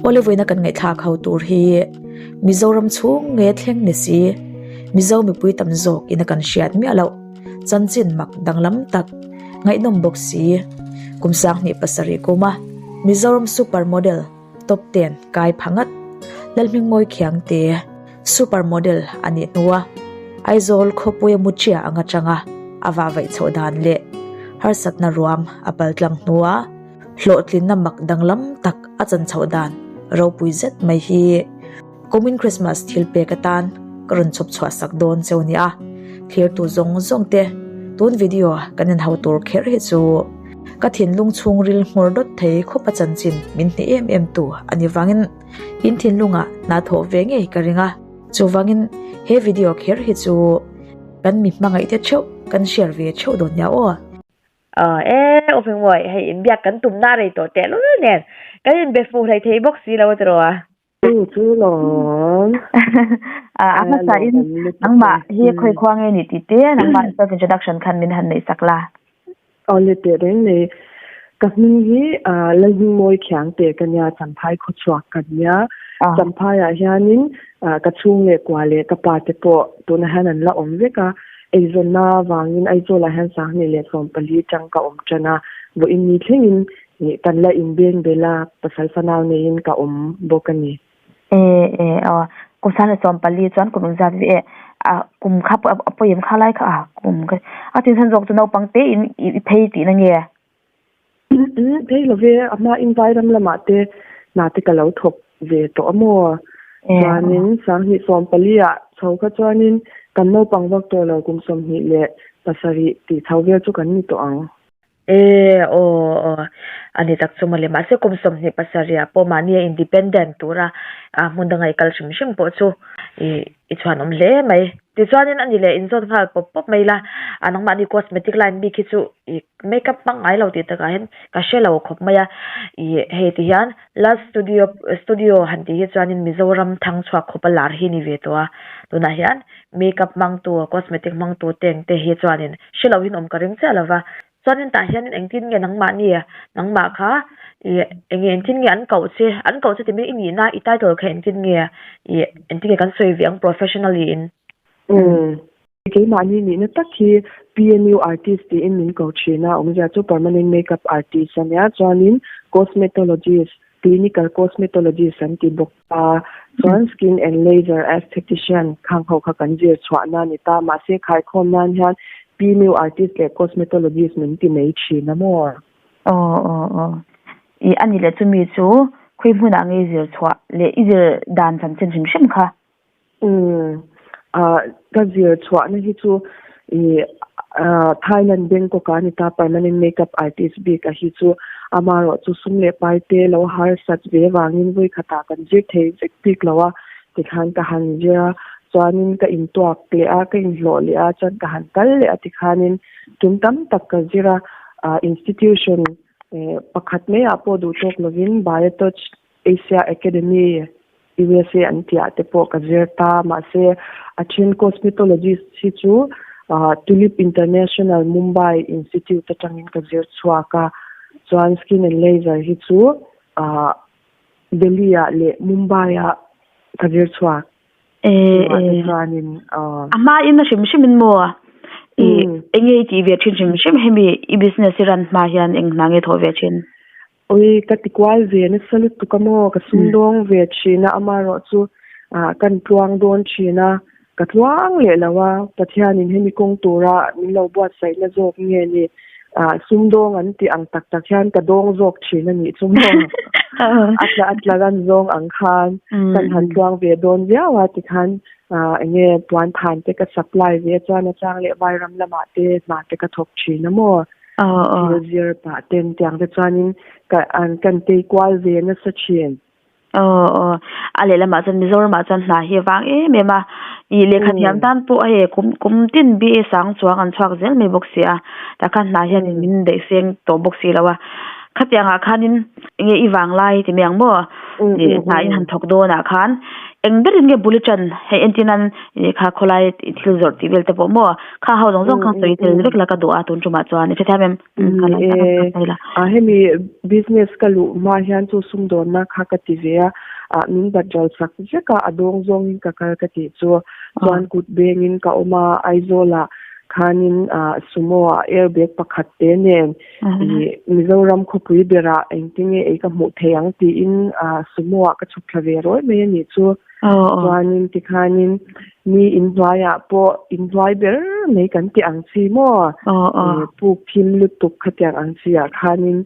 Awle vawiina kan ngaihthlak ho tur hi Mizoram chhung nge thleng ni si, Mizo mipui tam zawk ina kan hriat miah loh chanchin mak danglam tak ngaihnawm bawk si. Kum 2007 kuma Mizoram Super Model Top Ten kai pha ngat Lalhmingmawi Khiangte Super Model a nih hnua Aizawl khawpuia muṭia ang aṭanga a vahvaih chhoh dan leh harsatna ruam a paltlang hnua hlawhtlinna mak danglam tak a chan chhoh dan ropui zet mai hi kumin Christmas thil pek atan ka rawn chhawp chhuah sak dawn cheu nia. Thlirtu zawng zawng te tun video kan en ho tur kher hi chu ka thinlung chhungril nghawr dawt thei khawp a chanchin min hne em em tu a ni vangin in thinlungah hna thawh ve ngei ka ring a. Chuvangin he video kher hi chu kan mi hmangaih te theuh kan share ve theuh dawn nia aw. Aw e, u Hmingmawi, hei inbiak kan tumna a rei tawh tehlul nen kan inbe fuh hlei thei bawk si lo a tiraw a? Chu chu lawm. A hmasa in nangmah hi khawi khua nge ni tih te nangmah self introduction khan min han neih sak la. Aw le teh reng nei. Ka hming hi Lalhmingmawi Khiangte ka nia, Champhai khawchhuak ka nia. Champhaiah hianin ka chhung leh kua leh ka pa te pawh tunah hian an la awm vek a. Eizawnna avangin Aizawlah hian 2014 tang ka awm tan a, vawiin ni thlengin kan la inbeng bel a, pasal fanau neiin ka awm bawk a ni. E e aw, kum 2014 chuan kum engzat ve e, a kum kha pawh a pawim kha lai kha a kum kha a tinchhan zawk chu naupang te in i phei tihna nge? Phei lo ve, a hma in Vairam lamah te hna te ka lo thawk ve tawh a maw? Chuanin 2014 ah chho kha chuanin kan naupang vak tawh lo kum 27 tih chho vel chu kan ni tawh ang. E aw aw a ni tak chu mawle mahse kum 27 ah pawh mahni a independent tura hmun danga i kal hrim hrim pawh chu i I chhuanawm hle mai. Tichuanin a ni leh inzawt nghal pawp pawp mai la, a nangmahni cosmetic line bik hi chu i makeup hmang ngai lo tih takah hian ka hre lo khawp mai a. I hei ti hian Lal Studio Studio han tih hi chuanin Mizoram thang chhuak khawpa lar hi ni ve tawh a. Tunah hian makeup hmangtu cosmetic hmangtu te ang te hi chuanin hre lohin awm ka ring chiah lo va. Chuanin tah hianin engtin nge nangmah ni nangmah kha ih enge engtin nge an koh che an koh che tih mai i nihna i title kha engtin nge ih engtin nge kan sawi ve ang professionally in. Umm keimahni nihna tak hi PMU artist tiin min ko thin a awmzia chu permanent makeup artist a nia chuanin cosmetologist clinical cosmetologist an ti bawk a chuan skin and laser esthetician khang ho kha kan zir chhuahna a ni ta mahse khaikhawm nan hian PMU artist leh cosmetologist min ti mai thin a maw? Aw aw aw i a ni leh chumi chu khawi hmunah nge i zir chhuah leh i zir dan chanchin hrim hrim kha? Umm ah ka zir chhuahna hi chu ih ah Thailand Bangkok ah a ni ta permanent makeup artist bik a hi chu amaherawh chu sum leh pai te lo harsat ve vangin vawi khatah kan zir thei vek bik lo a tikhan ka han zir a chuanin ka intuak leh a ka inhlawh leh a chuan ka han kal leh a tikhanin tum tam tak ka zir a ah institution eh pakhat mai ah pawh duh tawk lovin Biotouch Asia Academy, USA an tihah te pawh ka zir ta. Mahse, a then cosmetologist hi chu Tulip International Mumbai Institute atangin ka zir chhuak a. Chuan skin and laser hi chu Delhi-ah leh Mumbai-ah ka zir chhuak. E e. Chuanin a hma in a hrim hrim in maw i enge i tih ve thin hrim hrim hemi i business i ran hma hian eng hna nge thawh ve thin? Ui, ka ti kual ve nasa lutuk a maw, ka sumdawng ve thin a, amaherawh chu ah kan tluang dawn thin a, ka tluang leh lo a, Pathianin hemi kawng tura min lo buatsaihna zawk nge ni, ah sumdawng an tih ang tak tak hian ka dawng zawk thin a nih chu maw, a tla a tla ran zawng ang khan kan han tluang ve dawn viau a tikhan ah enge puan than te ka supply ve a chuan a chang leh vairam lamah te hna te ka thawk thin a maw. Thil zir pah ten tiang te chuanin ka an kan tei kual ve nasa thin. Aw aw a lehlamah chuan Mizoramah chuan hna hi a vang em em a ih lehkha thiam tan pawh hei kum kum tin BA sang chuang an chhuak zel mai bawk si a tah khan hna hian min daih seng tawh bawk si lo a khatiangah khanin enge i vang lai ti mai ang maw ih hna in han thawk dawnah khan. Eng berin nge bul i ṭan? Hei entir nan kha khawlai thil zawrh tih vel te pawh maw? Kha ho zawng zawng kha sawi tel vek la ka duh a tun ṭumah chuan i hrethiam em? Kha lai tak kha sawi la. A hemi business ka luh hma hian chu sumdawnna kha ka ti ve a, ah min bat ral sak vek a, a dawng zawngin ka kal ka tih chu chuan kut bengin ka awm a, Aizawlah khanin ah sumo ah airbag pakhat te nen Ih Mizoram khawpui berah engtinge ei ka hmuh thei ang tiin ah sumo ah ka chhuk thla ve rawi mai a nih chu. Chuanin tikhanin mi inhnuaiah pawh inhnuai ber mai kan tih ang chi maw? Ih puk thim lutuk khatiang ang chi ah khanin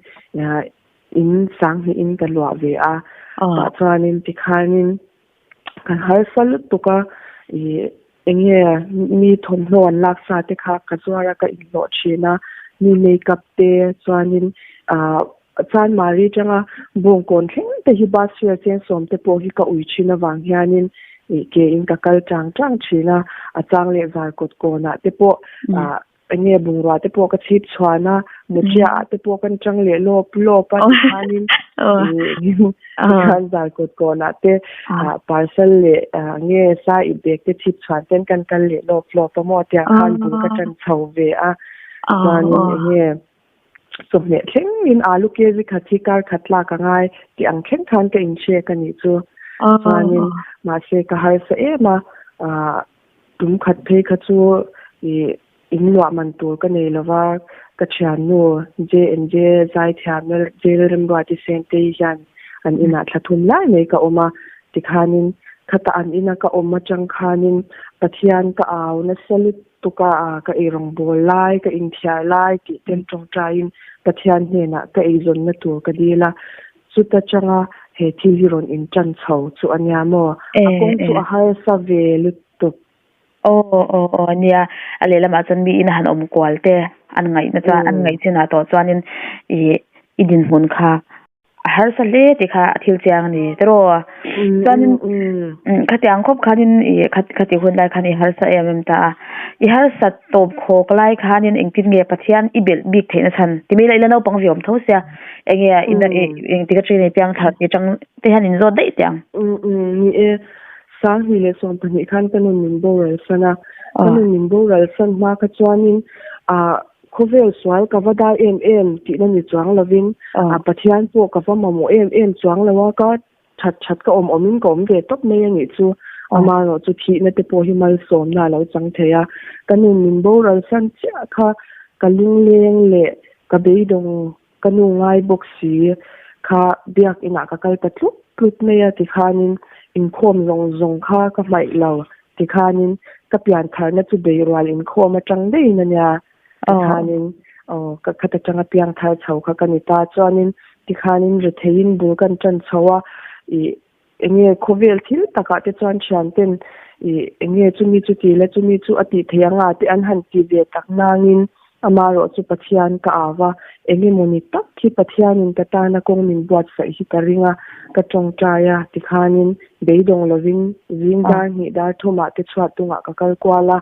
in sanghnihin ka luah ve a. Tah chuanin tikhanin kan harsa lutuk a ih Enge mi thawmhnaw an lak sa te kha ka zuar a ka inhlawh thin a, mi makeup te chuanin ah Chanmari atanga Bawngkawn thleng te hi bus fare cheng sawm te pawh hi ka ui thin avang hianin ih ke in ka kal tang tang thin a, a chang leh zar kawt kawnah te pawh ah Enge bungrua te pawh ka chhip chhuan a, muthia ah te pawh kan tang leh lawp lawp a tikhanin tikhan zar kawt kawn ah te parcel leh nge sa ip bag te chhip chhuan ten kan kal leh lawp lawp a maw tiang khan bul ka tan chho ve a chuanin enge chawhmeh thlengin alu kg khat hi kar khat lak a ngai tih ang thleng khan ka inhrek a nih chu chuanin mahse ka harsa em a Tum khat phei kha chu ih in luah man tur ka nei lo va, ka thiannu J&J zaithiam Jail Remruati Sengtei hian an inah thla thum lai mai ka awm a, tikhanin khata an ina ka awm atang khanin Pathian ka au nasa lutuk a, ka eirawngbawl lai, ka inthiar lai tih ten tawngtaiin Pathian hnenah ka eizawnna tur ka dil a, chuta changa he thil hi rawn intan chho chu a nia maw? A kawng chu a harsa ve lutuk. Aw aw aw nia, a lehlamah chuan miin a han awm kual te an ngaihna chuan an ngaih chinah tawh chuanin ih i dinhmun kha a harsa hle tih kha a thil chiang a ni tiraw? Chuanin khatiang khawp khanin ih khati hun lai khan i harsa em em ta a, i harsat tawp khawk lai khanin engtin nge Pathian i belh bik theihna chhan ti mai ila ila naupang ve awm tho sia. Enge engtik atangin i piang thar tih atang te hian in zawt daih teh ang. Ni e, Sanghnih leh 12 khan ka nun min boral san a, ka nun min boral san hma kha chuanin ah khawvel sual ka va dai em em tihna ni chuang lovin ah Pathian pawh ka va mamawh em em chuang lo a, ka that that ka awm awmin ka awm ve tawp mai a nih chu. Amaherawh chu thihna te pawh hi malsawmna a lo chang thei a, ka nun min boral san chiah kha ka lungleng leh ka beidawng ka nu ngai bawk si kha biakinah ka kal ta tlut tlut mai a tikhanin inkhawm zawng zawng kha ka hmaih lo tikhanin ka piantharna chu beirual inkhawm atang daihin a nia tikhanin aw ka khat atanga piangthar chho kha ka ni ta chuanin tikhanin retheiin bul kan tan chho a ih Enge khawvel thil takah te chuan thian ten ih enge chumi chu ti la chumi chu a tih theih anga te an han ti ve tak nangin amaherawh chu Pathian ka au va, enge mawni tak hi Pathianin ka tana kawng min buatsaih hi ka ring a, ka tawngtai a tikhanin beidawng lovin zing dar hnih dar thumah te chhuat tungah ka kal kual a,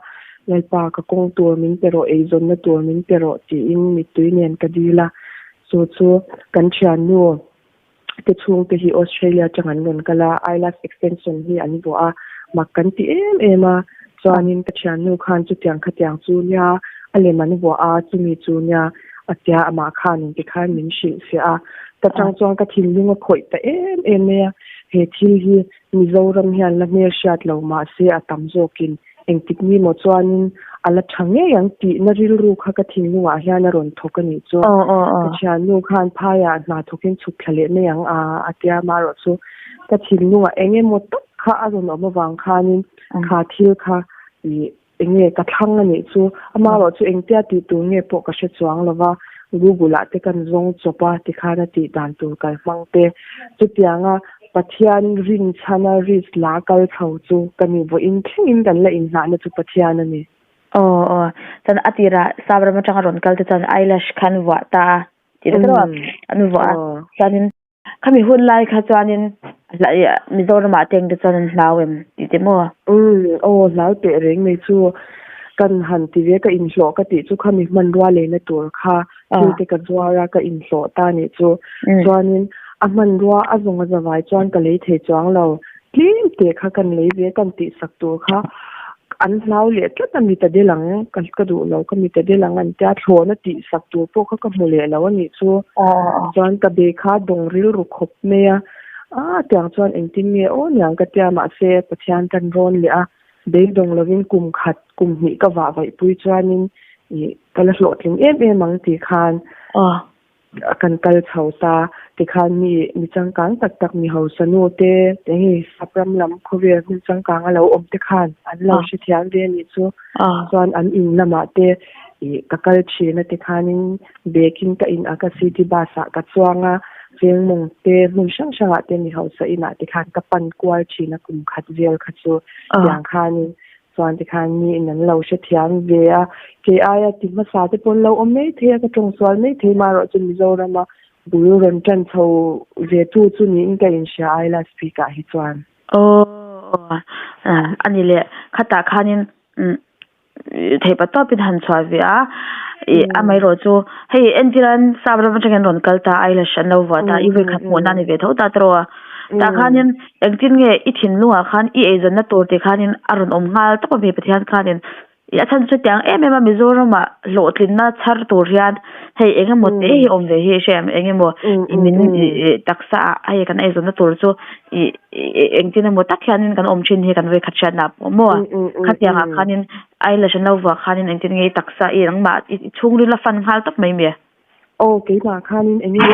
Lalpa ka kawng tur min pe rawh eizawnna tur min pe rawh tiin mittui nen ka dil a, chu chu kan thiannu te chhungte hi Australia atang an rawn kal a, eyelash extension hi an vuah a, mak kan ti em em a, chuanin ka thiannu khan chutiang khatiang chu nia a lem an vuah a, chumi chu nia a tia amah khan in tikhan min hrilh fiah a, ta tang chuan ka thinlung a khawih ta em em mai a, he thil hi Mizoram hian la hmelhriat lo mahse a tam zawkin Engtik ni maw chuanin a la tha ngei ang tihna rilru kha ka thinlungah hian a rawn thawk a nih chu. Ka thiannu khan phaiah hna thawkin chhuk thla leh mai ang a a tia amaherawh chu ka thinlungah eng emaw tak kha a rawn awm avang khanin kha thil kha ih eng nge ka thlang a nih chu. Amaherawh chu engtia tih tur nge pawh ka hre chuang lo va, Google ah te kan zawng chawp a tikhan a tih dan tur kal hmang te chutianga Pathian rinchhana risk la kal chho chu ka ni vawiin thlengin kan la inhnahna chu Pathian a ni. Aw aw, chuan a tirah sap ram atanga rawn kal te chuan eyelash kha an vuah ta a tih vek erawh an vuah a, chuanin khami hun lai kha chuanin Mizoramah te engte chuan an hlau em tih te maw? Umm aw hlau teh reng mai chu kan han ti ve ka inhlawh ka tih chu khami hmanrua leina tur kha thil te ka zuar a ka inhlawh ta nih chu chuanin a hmanrua a zawng a zavai chuan ka lei thei chuang lo. Tlem te kha kan lei ve kan tih sak tur kha an hlau leh tlat a mit a del ang ka ka duh lo ka mit a del ang an tia thlawhna tih sak tur pawh kha ka hmu leh lo a nih chu chuan ka be kha dawng rilru khawp mai a a tiang chuan engtin nge aw niang ka tia mahse Pathian kan rawn leh a beidawng lovin kum khat kum hnih ka vah vaih pui chuanin ih ka la hlawhtling em em ang tih khan Kan kal chho ta tikhan mi mi changkang tak tak mi hausa nu te te hei sapram lam khawvel hmun changkang a lo awm te khan an lo hrethiam ve anih chu. Chuan an in lamah te ih ka kal thin a tikhanin bag in ka in a ka city bus ah ka chuang a chengmawng te hmun hrang hrangah te mi hausa inah tikhan ka pan kual thin a kum khat vel kha chu tiang khanin Chuan tikhan mi in an lo hrethiam ve a, kei aia ti hmasa te pawh an lo awm mai thei a, ka tawngsual mai thei marawh chu Mizorama bul rawn tan chho ve tu chu niin ka inhria Ayla speak ah hi chuan. Aw a ni leh khatah khanin theihpa tawpin han chhuah ve a, ih amaherawh chu hei entiran sap ram atangin rawn kal ta eyelash an lo vuah ta i vawikhat hmuhna a ni ve tho ta tawh a. Tah khanin engtin nge i thinlungah khan i eizawnna tur tih khanin a rawn awm nghal tawp a mi Pathian khanin a chhan chu chutiang em em a Mizoramah hlawhtlinna chhar tur hian hei eng emaw te hi awm ve hi i hre em eng emaw i min taksa ah hei kan eizawnna tur chu ih engtin emaw tak hianin kan awm thin hi kan vawikhat hriatna pawh maw khatiangah khanin eyelash an lo vuah khanin engtin nge i taksa i engmah i chhungril a fan nghal tawp mai mi. Aw keimah khanin eng nge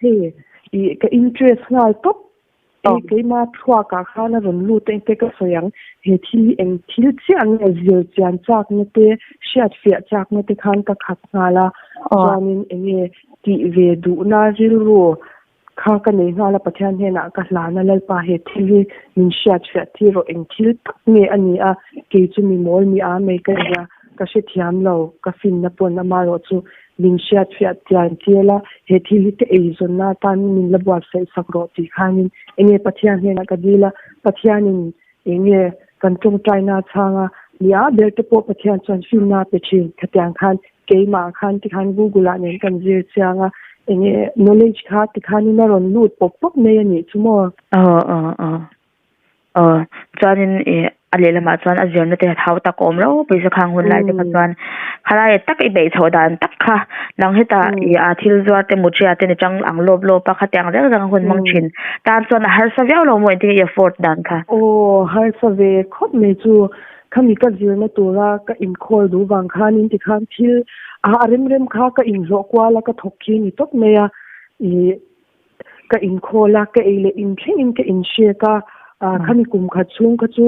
hei ih ka interest nghal tawp hei keimah thluakah khan a rawn lut eng te ka sawi ang he thil hi eng thil chiah nge zir chian chakna te hriat fiah chakna te khan ka khat nghal a chuanin eng nge tih ve duhna rilru Kha ka nei nghal a Pathian hnenah ka hlan a, Lalpa he thil hi min hriat hriat thi rawh, eng thil tak nge a ni a, kei chu mi mawl mi a mai ka ni a, ka hrethiam lo, ka finna pawn amaherawh chu min hriat hriat tian tir la, he thil hi ka eizawnna atan min la buatsaih sak rawh tih khanin enge Pathian hnenah ka dil a, Pathianin enge kan tawngtaina a chhang a, mi a ber te pawh Pathian chuan finna a pe thin, khatiang khan Keimah khan tikhan Google ah nen kan zir chiang a, enge knowledge kha tikhanin a rawn lut pawp pawp mai a nih chu maw? Aw aw aw aw chuanin ih a lehlamah chuan a zirna te hau tak a awm lo pawisa khang hun lai te kha chuan khalai tak i beih chhoh dan tak kha nang hetah ih a thil zuar te mutria te ni chang ang lawp lawp a khatiang reng reng a hun hmang thin tan chuan a harsa viau lo maw engtin nge i afford dan kha? Aw harsa ve khawp mai chu Khami ka zirna tura ka inkhawl duh vang khanin tikhan thil a rem rem kha ka inhlawh kual a, ka thawk khi ni tawp mai a. Ih ka inkhawl a, ka ei leh in thlengin ka inhrek a, khami kum khat chhung kha chu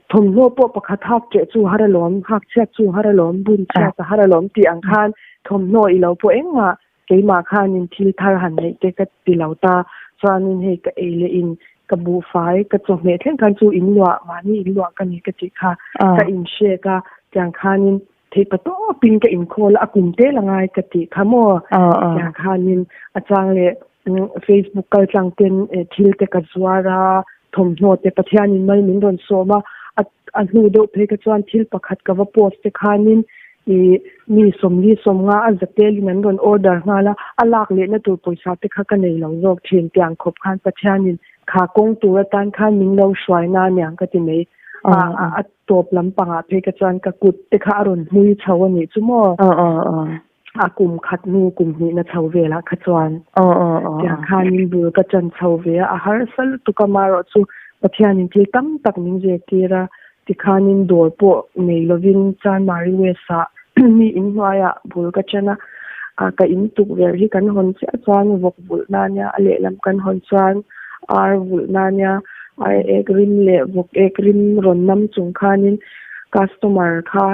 thawmhnaw pawh pakhat hak ṭeh chu har alawm, hak chhiat chu har alawm, bun chhiat a har alawm tih ang khan thawmhnaw i lo pawh engmah Keimah khanin thil thar han neih te ka ti lo ta, chuanin hei ka ei leh in ka buhfai ka chawhmeh thleng khan chu in luah mahni in luah ka ni ka tih kha ka in hrek a, tiang khanin theih pa tawpin ka inkhawl a, a kum tel a ngai ka tih kha maw? Tiang khanin a chang leh Facebook kal tlang ten thil te ka zuar a, thawmhnaw te Pathianin mal min rawn sawm a, a hnu deuh phei kha chuan thil pakhat ka va post te khanin ih mi sawmli sawmnga a za telin an rawn order nghal a, a lak lehna tur pawisa te kha ka nei lo zawk thin tiang khawp khan Pathianin kha kawng tur atan khan min lo hruai na aniang ka ti mai a tawp lampangah phei kha chuan ka kut te kha a rawn hmui chho a nih chu maw. A kum khat hnu kum hnihna chho velah kha chuan tiang khanin bul ka chan chho ve a, a harsa lutuk a marawh chu Pathianin thil tam tak min zirtir a, tikhanin dawr pawh nei lovin Chanmari West ah mi inhnuaiah bul ka chan a, ka in tukverh hi kan hawn chiah chuan vawk vulh na nia, a lehlam kan hawn chuan ar vulh na nia, ar ek rim leh vawk ek rim rawn nam chung khanin customer kha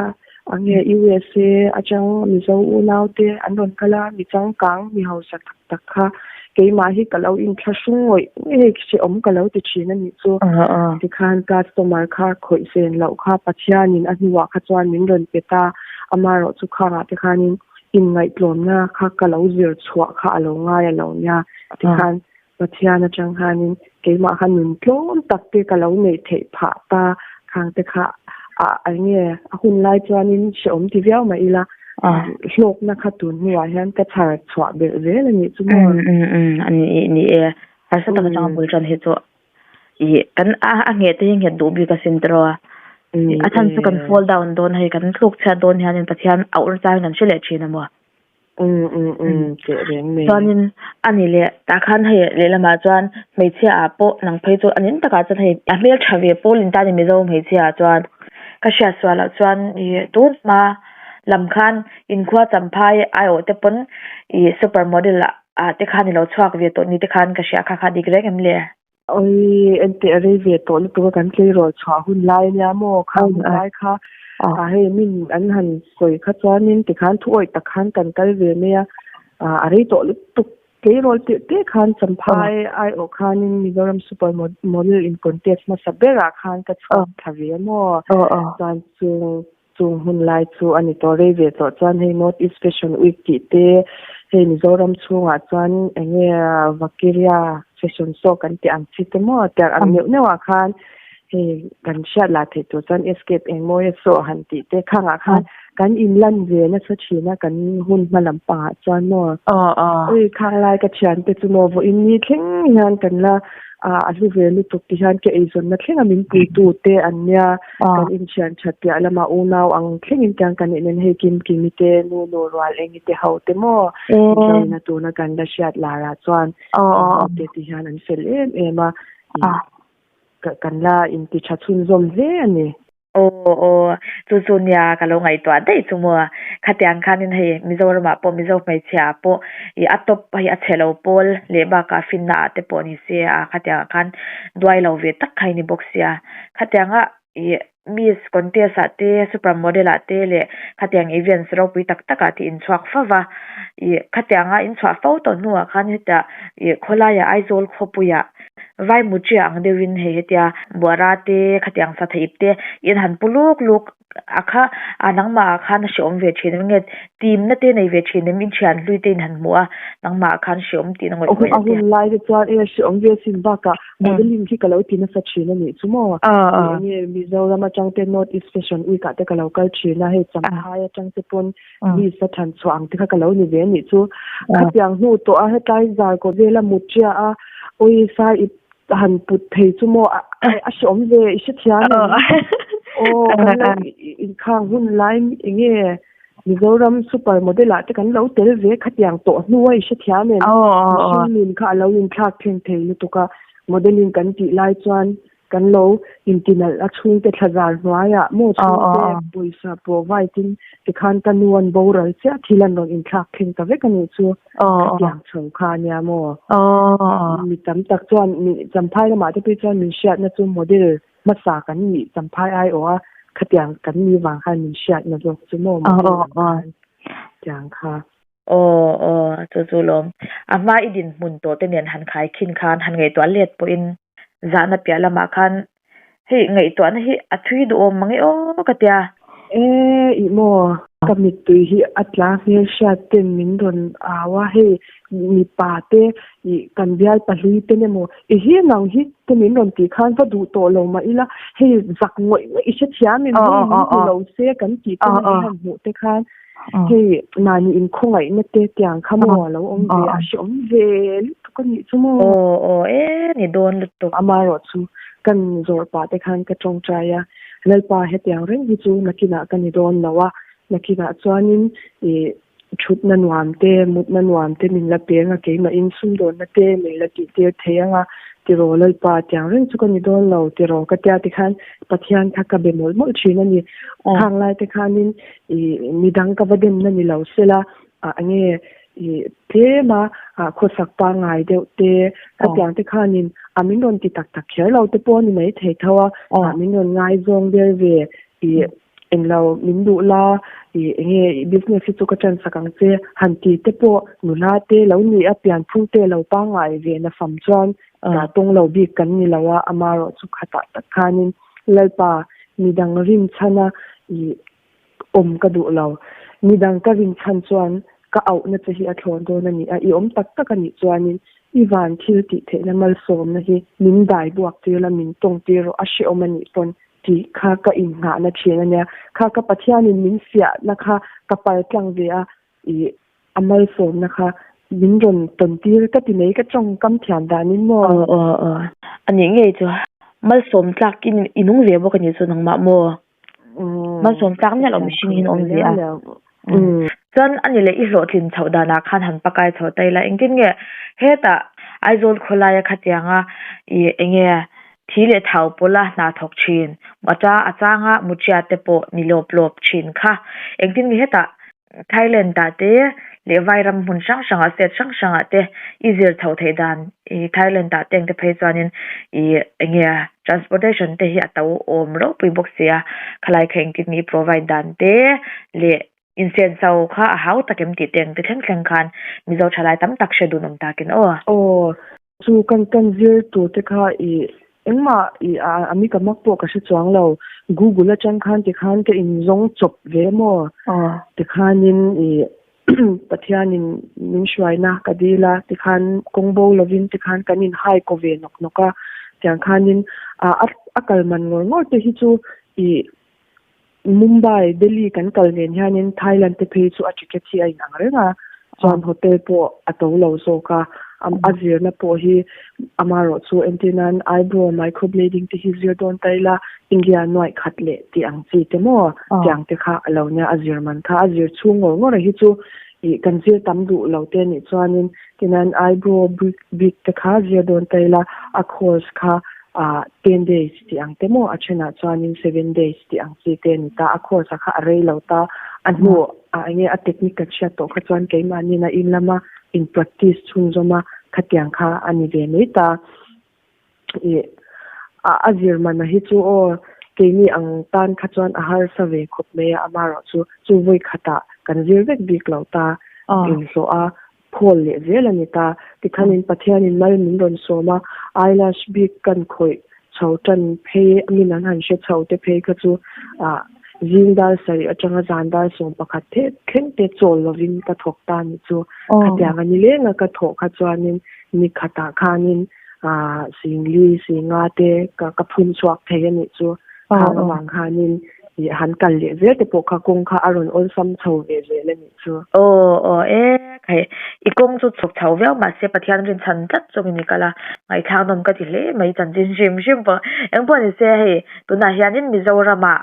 Ange USA atang Mizo unau te an rawn kal a, mi changkang, mi hausa tak tak kha keimah hi ka lo inthlahrung ngawih ngawih hei hrehawm ka lo ti thin a nih chu. Tikhan customer kha khawih zen loh kha Pathianin a hnuah kha chuan min rawn pe ta, amaherawh chu khangah te khanin inngaihtlawmna kha ka lo zir chhuah kha a lo ngai a lo nia. Tikhan Pathian atang khanin keimah kha nun tlawm tak te ka lo neih theih phah ta khang te kha a enge a hun lai chuanin hrehawm ti viau mah ila hlawkna kha tun hnuah hian ka chhar chhuah belh zel a nih chu maw. Umm umm a ni ni e harsa tak atanga bul tan hi chu. I kan a a ngheh te hi nghet duh bik asin tiraw a. A chhan chu kan fall down dawn hei kan thluk chhiat dawn hianin Pathian a ur changin kan hre leh thin a maw. Chuanin a ni leh tah khan hei lehlamah chuan hmeichhia ah pawh nang phei chu a nin takah chuan hei a hmeltha ve pawl in ta a ni Mizo hmeichhia ah chuan ka hriat sual loh chuan ih tun hma lam khan inkhua champhai aiawh te pawn ih super model ah te khan ilo chhuak ve tawh ni te khan ka hria kha kha dik reng em le? Oi, enteh a rei ve tawh lutuk a kan tleirawl chhuah hun lai ania maw? Kha hun lai kha a hei min an han sawi kha chuanin tikhan thu awih tak khan kan kal ve mai a, a rei tawh lutuk tleirawl tirh te khan Champhai aiawh khanin Mizoram Super Model in contest hmasa berah khan ka chhuak thla ve a maw? Chuan chung Chung hun lai chu a ni tawh rei ve tawh chuan hei North East Fashion Week tih te hei Mizoram chhungah chuan eng nge Vakiria Fashion Show kan tih ang chi te maw tiang ang neuh neuh ah khan hei kan hriat lah theih tur chuan Escape Engmawia Show han tih te khangah khan kan inlan ve nasa thin a kan hun hma lampangah chuan maw ui khang lai ka thian te chu maw vawiin ni thleng hian kan la a hlu ve lutuk ti hian ka eizawnna thleng a min puitu te an nia. Kan inthian that piah lamah unau ang thlengin tiang kan inen hei Kim Kimi te, Nu Nu Rual Engi te ho te maw Mizoina tuna kan la hriat larah chuan ho te ti hian an fel em em a, kan la inti tha chhunzawm hle a ni. Aw aw, chu chu nia ka lo ngaihtuah daih chu maw. Khatiang khanin hei Mizoramah pawh Mizo hmeichhia ah pawh ih a top hei a chhe lo pawl leh bakah finna ah te pawh ni se a khatiangah khan duai lo ve tak kha i ni bawk sia. Khatianga ih Miss contest ah te super model ah te leh khatiang events ropui tak tak ah te inchhuak fo va ih khatianga inchhuah fo tawh hnuah khan hetah ih khawlaiah Aizawl khawpuiah vai mutria ang deuhin hei hetia buara te khatiang satha ip te in han pu luk luk a kha a nangmah ah khan a hreawm ve thin em nge team na te nei ve thin em in thian hlui te in han hmuh a nangmah ah khan hreawm tih na ngawih ngawih a hun lai te chuan e hreawm ve sin bakah modeling hi ka lo ti nasa thin a nih chu maw enge Mizoram atang te North East Fashion Week ah te ka lo kal thin a hei Champhai atang te pawn miss a than chhuah ang te kha ka lo ni ve a nih chu khatiang hnu tawh a hetlai zarkawt vela mutria a awisa ip han put thei chu maw a hreawm ve i hrethiam em aw kan lo inkhang hun lai enge Mizoram super model ah te kan lo tel ve khatiang tawh hnu a i hrethiam em mihring nun kha a lo inthlak thleng thei lutuk a modeling kan tih lai chuan Kan lo intinalh a chhungte thlazar hnuaiah maw chhungte pawisa provide in tikhan ka nu an boral chiah thil an rawn inthlak thleng ta vek a nih chu khatiang chho kha a nia maw. Mi tam tak chuan mi Champhai lamah te phei chuan min hriatna chu model hmasa kan nih Champhai aiawh a khatiang kan nih vang khan min hriatna zawk chu maw model lam khan tiang kha. Aw aw chu chu lawm. A hma i dinhmun tawh te nen han khai khin khan han ngaihtuah let pawhin Zahna piah lamah khan hei ngaihtuahna hi a thui duhawm mang e aw ka tia. E ih maw ka mittui hi a tla hmel hriat ten min rawn au a, hei mipa te ih kan bial pahlui te emaw i hi nang hi te min rawn tih khan va duh tawh lo mah ila hei zak ngawih ngawih i hrethiam em hei min hmu lo se kan tih te min han hmuh te khan Hei mahni inkhawngaihna te tiang kha maw a lo awm ve a, hreawm ve lutuk a nih chu maw? Aw aw e ni dawn lutuk. Amaherawh chu kan zawrh pah te khan ka tawngtai a, Lalpa hetiang reng hi chu nakinah ka ni dawn lo a, nakinah chuanin ih thutna nuam te, mutna nuam te min la peng a, keimahin sumdawnna te min la tihtir thei ang a, tiraw Lalpa tiang reng chu ka ni dawn lo tiraw ka tia tikhan Pathian kha ka be mawlh mawlh thin a ni. Khang lai te khanin i midang ka va demna ni lo sela ah enge i tlem a khawsak pangngai deuh te khatiang te khanin a min rawn ti tak tak kher lo te pawh a ni mai thei tho a ah min rawn ngaizawng ber ve i englo min duh la i enge i business hi chu ka tan sak ang che han ti te pawh nula te lo ni a pianphung te lo pangngai ve na fam chuan ta tawng lo bik kan ni lo a amarawh chu khatah tak khanin Lalpa, midang rinchhana i awm ka duh lo. Midang ka rinchhan chuan ka auhna che hi a thlawn dawn a ni a, i awm tak tak a nih chuanin i van thil tih theihna malsawmna hi min dai buak tir la, min tawng tir rawh, a hrehawm a nih pawn tih kha ka innghahna thin a nia. Kha ka Pathianin min fiahna kha ka paltlang ve a, I a malsawmna kha min rawn tawn tir ka ti mai ka tawngkam thiam danin maw? Aw aw aw. Anih ngei chu malsawm tlak in i nung ve bawk a nih chu nangmah maw? Malsawm tlak miah loh mihring hi an awm ve a. Chuan a ni leh i hlawhtlin chhoh danah khan han pakai chho ta ila engtin nge hetah Aizawl khawlaia khatianga i enge thi leh thau pawla hna thawk thin a a changa muchia te pawh ni lawp lawp thin kha engtin nge hetah Thailand ah te leh Vairam hmun hrang hrangah state hrang hrangah te i zir chhoh theih dan i Thailand ah te ang te phei chuanin i enge transportation te hi a to awm ropui bawk sia khalai kha engtin nge i provide dan te leh insenso kha a hau tak em tih te ang te thleng thleng khan Mizo thalai tam tak hre dun awm takin aw. Aw Chu kan kan zir tur te kha i engmah i a mi ka mak pawh ka hre chuang lo. Google atang khan tikhan ka in zawng chawp ve maw? Tikhanin i Pathianin min hruaina ka dil a, tikhan kawng bo lovin tikhan kan in hai ko ve nawk nawk a. Tiang khanin a a kal man ngawr ngawr te hi chu i Mumbai, Delhi kan kal nen hianin Thailand te phei chu a ticket hi a inang reng a, chuan hotel pawh a to lo zawk a, a zirna pawh hi amaherawh chu entir nan eyebrow microblading te hi zir dawn ta ila India nuaih khat leh tih ang chi te maw tiang te kha a lo nia a zir man kha a zir chhung ngawr ngawr a hi chu ih kan zir tam duh lo te nih chuanin tinan eyebrow bik te kha zir dawn ta ila a course kha ah 10 days tih ang te maw a thenah chuanin 7 days tih ang chi te a ni ta a course ah kha a rei lo ta a hnu ah enge a technique kan hriat tawh kha chuan keimahniin a in lama in practice chhunzawm a khatiang kha a ni ve mai ta ih a a zir man a hi chu aw keini ang tan kha chuan a harsa ve khawp mai a amaherawh chu chu vawi khatah kan zir vek bik lo ta inhlawh a Khawl leh zel a ni ta. Tikhanin Pathianin mal min rawn sawm a, eyelash bik kan khawih chho tan phei min an han hre chho te phei kha chu ah zing dar sarih atanga zan dar 11 the thleng te chawl lovin ka thawk ta ni chu. Khatiang a ni leng a ka thawh kha chuanin ni khatah khanin ah singli singa te ka ka phun chhuak thei a nih chu. Khang avang khanin ih han kal leh zel te pawh kha kawng kha a rawn awlsam chho ve zel a ni. chu. Aw aw e khai i kawng chu chhuk chho viau mahse Pathian rinchhan tlat chungin i kal a, ngaihthlak nawm ka ti hle mai chanchin hrim hrim pawh. Engpawh ni se hei tunah hianin Mizoramah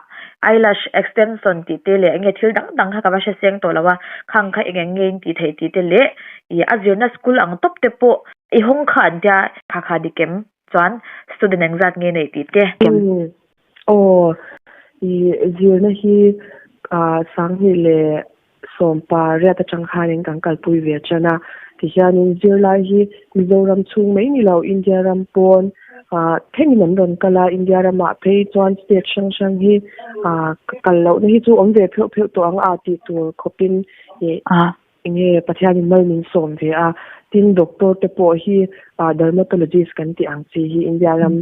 eyelash extension tih te leh enge thil dang dang kha ka va hre seng tawh lo a, khang kha eng eng nge in tih theih tih te leh ih a zirna school ang tawp te pawh i hawng kha an tia kha kha dik em chuan student engzat nge neih tih te. Umm aw i zirna hi ah sanghnih leh sawmpa riat atang khanin kan kalpui ve tan a tihianin zirlai hi Mizoram chhung mai ni lo India ram pawn ah thlengin an rawn kal a India ramah phei chuan state hrang hrang hi ah kal lohna hi chu awm ve pheuh pheuh tawh ang a tih tur khawpin ih Enge Pathianin mal min sawm ve a, tin doctor te pawh hi dermatologist kan tih ang chi hi India ram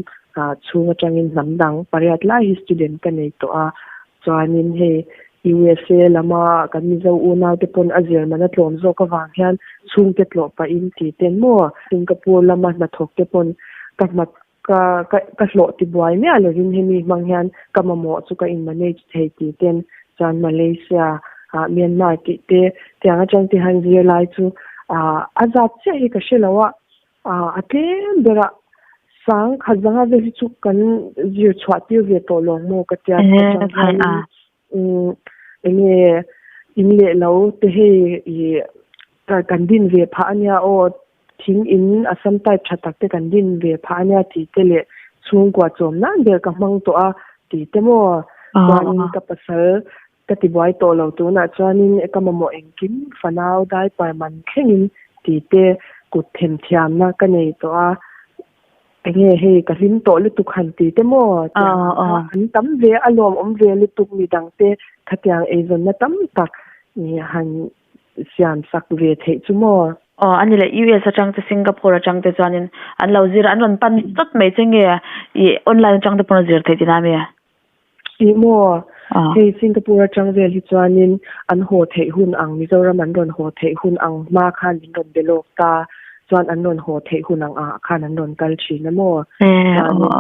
chhung atangin hnam dang pariat lai hi student ka nei tawh a, chuanin hei USA lama kan Mizo unau te pawn a zir man a tlawm zawk avang hian chhungte tlawh pahin ti ten maw Singapore lama hnathawk te pawn ka hma ka ka ka hlawh ti buai miah lovin hemi hmang hian ka mamawh chu ka in manage thei tih ten chuan Malaysia ah Myanmar tih te tiang atang te hian zirlai chu ah a zat chiah hi ka hre lo a ah a tlem ber a sang khat zanga vel hi chu kan zir chhuah tir ve tawh lo maw ka tia atang hian umm enge in leh lo te hei ih kan din ve phah ania aw. Thing in Assam type tha tak te kan din ve phah ania tih te leh chhungkua chawm nan ber ka hmang tawh a tih te maw chuanin ka pasal ka ti buai tawh lo tunah chuanin ka mamawh engkim fanau diaper man thlengin tih te kut themthiamna ka nei tawh a enge hei ka hlim tawh lutuk han ti te maw tiang kha an tam ve a lawmawm ve lutuk midang te khatiang eizawnna tam tak han siam sak ve theih chu maw? Aw, a ni leh US atang te Singapore atang te chuanin an lo zir a, an rawn pan tawt mai che nge i online atang te pawn a zir theih tihna ami? Ih maw, hei Singapore atang vel hi chuanin an haw theih hun ang, Mizoram an rawn haw theih hun ang hma khan min rawn be lawk ta, chuan an rawn haw theih hun ang ah khan an rawn kal thin a maw? Chuanin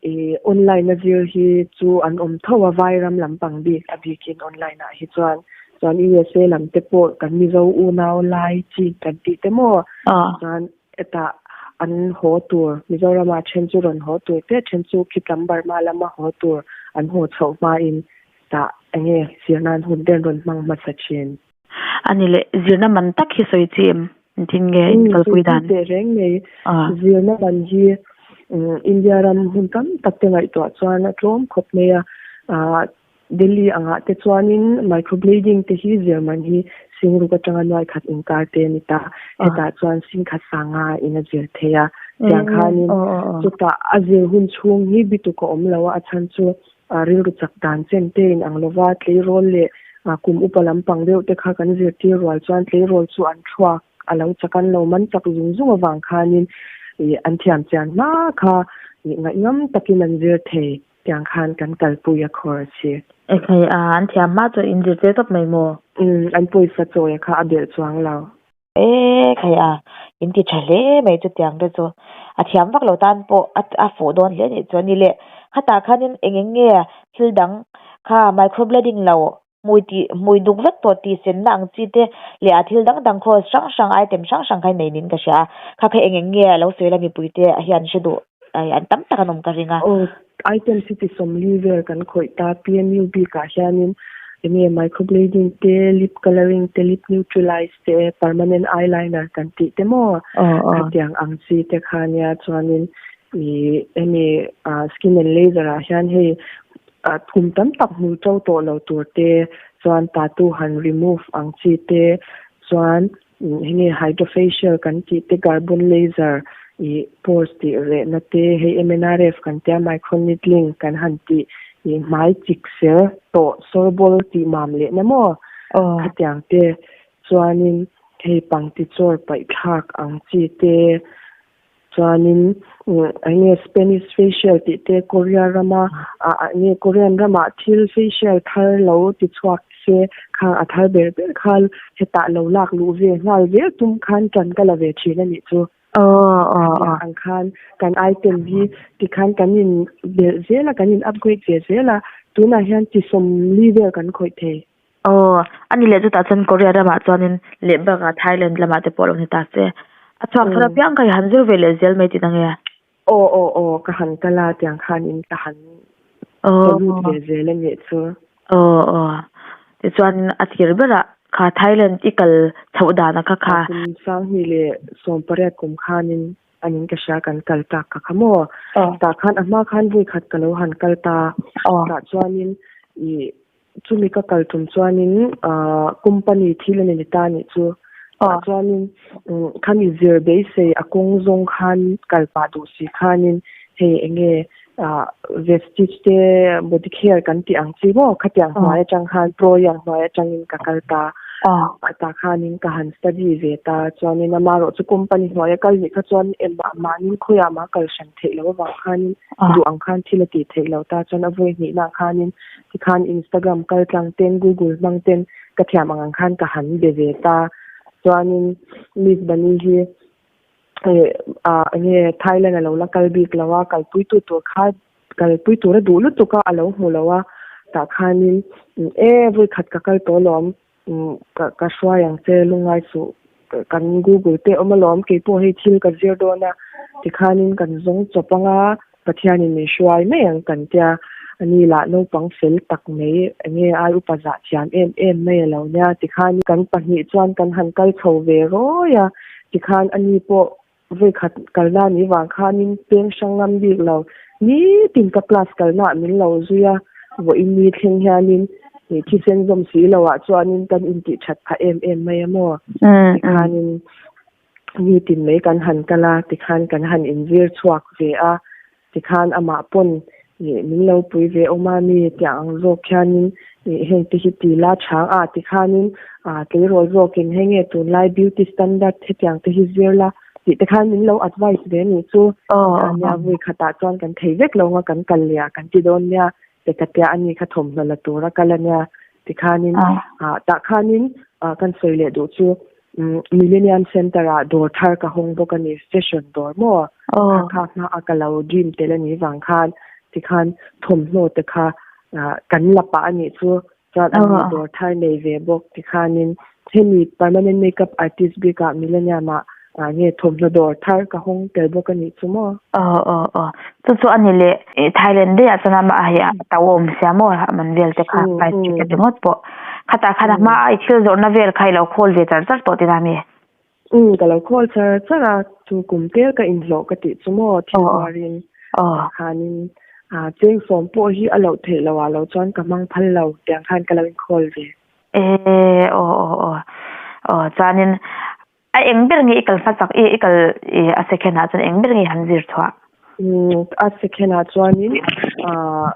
i online a zir hi chu an awm tho a, Vairam lampang bik a bikin online ah hi chuan Chuan USA lam te pawh kan Mizo unau lai chi kan tih te maw? Chuan hetah an haw tur, Mizorama then chu rawn haw tur te, then chu khitlam Burma lama haw tur an haw chhoh hmain tah enge zirna an hun te an rawn hmang hmasa thin. A ni leh, zirna man tak hi sawi chi em? Engtin nge in kalpui dan? Sawi chi teh reng mai. Zirna man hi India ram hun tam tak te ngaihtuah chuan a tlawm khawp mai a. Delhi angah te chuanin microblading te hi zir man hi Singruk atanga nuai khat inkar te a ni ta. Hetah chuan Singkhat sanga in a zir thei a. Tiang khanin chutah a zir hun chhung hi bituk a awm lo a, a chhan chu rilru chak dan chen te in ang lova tleirawl leh kum upa lampang deuh te kha kan zirtir rual chuan tleirawl chu an thuak a lo chak an lo man chak zung zung avang khanin an thiam chian hma kha ngaihngam takin an zir thei. Tiang khan kan kalpui a course hi. Ekhai a, an thiam hma chuan in zirtir tawp mai maw? Umm, an pawisa chawi kha a belh chuang lo. Ekhai a, in ti tha hle mai chutiang te chu. A thiam vak lo tan pawh a a fuh dawn hle anih chuan ni le. Khatah khanin eng eng nge thil dang kha microblading lo hmui tih hmui duk vek tawh tih senna ang chi te leh a thil dang dang course hrang hrang item hrang hrang kha nei niin ka hria a, kha kha eng eng nge lo sawi la mipui te hian hre duh ai an tam tak an awm ka ring a. Aw item hi ti sawmli vel kan khawih ta PMU bikah hianin enge microblading te lip colouring te lip neutralize te permanent eyeliner kan tih te maw khatiang ang chi te kha nia chuanin ih hemi skin and laser ah hian hei Kum tam tak hmu to tawh lo tur te chuan tattoo han remove ang chi te chuan heng nge hydrofacial kan tih te carbon laser ih pores tih rehna te hei MNRF kan tia microneedling kan han tih ih hmai chik ser tawh sawrbawl tih mam lehna maw khatiang te chuanin hei pangti chawr paih thlak ang chi te Chuanin eng nge Spanish facial tih te Korea rama ah eng nge Korean ramah thil facial thar lo ti chhuak se khang a thar ber ber kha hetah lo lak luh ve nghal zel tum khan ṭan ka la ve ṭhin a nih chu. Khatiang ang khan kan item hi tikhan kan in belh zel a, kan in upgrade ve zel a, tunah hian chi sawmli vel kan khawih thei. Aw, a ni leh chutah chuan Korea ramah chuanin leh bakah Thailand lamah te pawh a lo ni ta che. A chhuak thar apiang kha i han zir ve leh zel mai tih nange? Aw aw aw, ka han kal a tiang khanin ka han ka lut ve zel a nih chu. Aw aw, tichuan a tir berah kha Thailand i kal chhoh dana kha kha. Kum sanghnih leh sawmpariat kum khanin anin ka hria kan kal tak ka kha maw. Tah khan a hma khan vui khat ka lo han kal ta. Tah chuanin ih Chumi ka kal tum chuanin ahh company thil a ni ta anih chu. Tah chuanin khami zir beisei a kawng zawng khan kal pah duh si khanin hei enge ahh vestige te body care kan tih ang chi maw khatiang hnuai atang khan proyang hnuai atangin ka kal ta. Tah khanin ka han study ve ta chuanin amaherawh chu company hnuaia kal nih kha chuan engmah mahni khawiah mah kal hran theih loh avang khanin duh ang khan thil a tih theih loh ta chuan a vawi hnihna khanin Tikhan Instagram kal tlang ten Google hmang ten ka thiam ang ang khan ka han be ve ta. Chuanin Miss Bunny hi ah enge Thailand a lo la kal bik lo a, kalpui tu tur kha kalpui tur a duh lutuk a, a lo hmu lo a. Tah khanin e vawi khat ka kal tawh alawm ka ka hruai ang che lungngai suh kan Google te awm alawm keipawh hei thil ka zir dawn a tikhanin kan zawng chawp anga Pathianin min hruai mai ang kan tia ani lah naupang fel tak mai enge ai upa zah thiam em em mai alo nia tikhan kan pahnih chuan kan han kal chho ve rawi a tikhan ani pawh Vawikhat kalna ni vang khanin peng hrang ngam bik lo. Nitin ka class kalnaah min lo zui a, vawiin ni thleng hianin thisen zawm si loah chuanin kan intih that phah em em mai a maw? Tikhanin nitin mai kan han kal a, tikhan kan han inzir chhuak ve a, Tikhan amah pawn min lo pui ve awm a mi tiang ang zawk khianin heng te hi ti la chhang a tikhanin tleirawl zawkin hei nge tunlai beauty standard hetiang te hi zir la tih te khan min lo advice ve anih chu nia vui khatah chuan kan thei vek lo nga kan kal leh ah kan ti dawn nia te ka tia ani kha thawmhnaw la tura kal ania tikhanin tah khanin kan sawi leh duh chu Millennium Centre ah dawr thar ka hawng bawk a ni, fashion dawr maw? Kha kha hma a ka lo dream tel a nih vang khan tikhan thawmhnaw te kha kan la pah a nih chu, chuan an ni dawr thar nei ve bawk tikhanin hemi permanent makeup artist bikah Millennium ah. Ah nge thawmhnaw dawr thar ka hawng tel bawk a nih chu maw? Aw aw aw chu chu a ni leh i Thailand daih ah chuan amah a hei a to awm sia maw a man vel te kha flight ticket ringawt pawh khatah khan a hma a i thil zawrhna vel kha i lo khawl ve char char tawh tina mi? Umm ka lo khawl char char a chu kum tel ka inhlawh ka tih chu maw thil buarin tah khanin ah cheng sawm pawh hi a loh theih loh ah lo chuan ka hmang phal lo tiang khan ka lo inkhawl ve. E aw aw aw aw chuanin A eng ber nge i kal hmasak i i kal i a second ah chuan eng ber nge han zir chhuah? Umm a second ah chuanin ah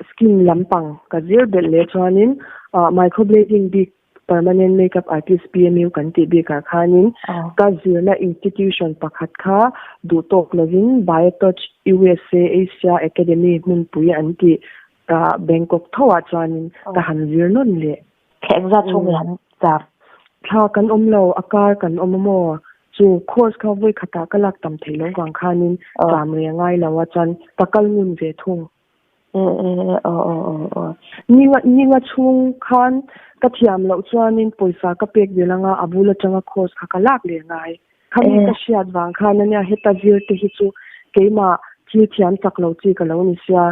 skin lampang ka zir belh leh chuanin ah microblading bik permanent makeup artist PMU kan tih bik ah khanin ka zirna institution pakhat kha duh tawk lovin Biotouch USA Asia Academy hmunpui an tih ah Bangkok tho ah chuanin ka han zir nawn leh. Thla engzat chhung nge han chak? Thla kan awm lo, a kar kan awm a maw? Chu course kha vawi khatah ka lak tam theih loh vang khanin cham rei a ngai lo a, chuan ka kal ngun ve thung. Ninga ninga chhung khan ka thiam loh chuanin pawisa ka pek vel anga a bul atanga course kha ka lak leh ngai. Khami ka hriat vang khan ania heta zir te hi chu keimah thil thiam chak lo chi ka lo ni sia,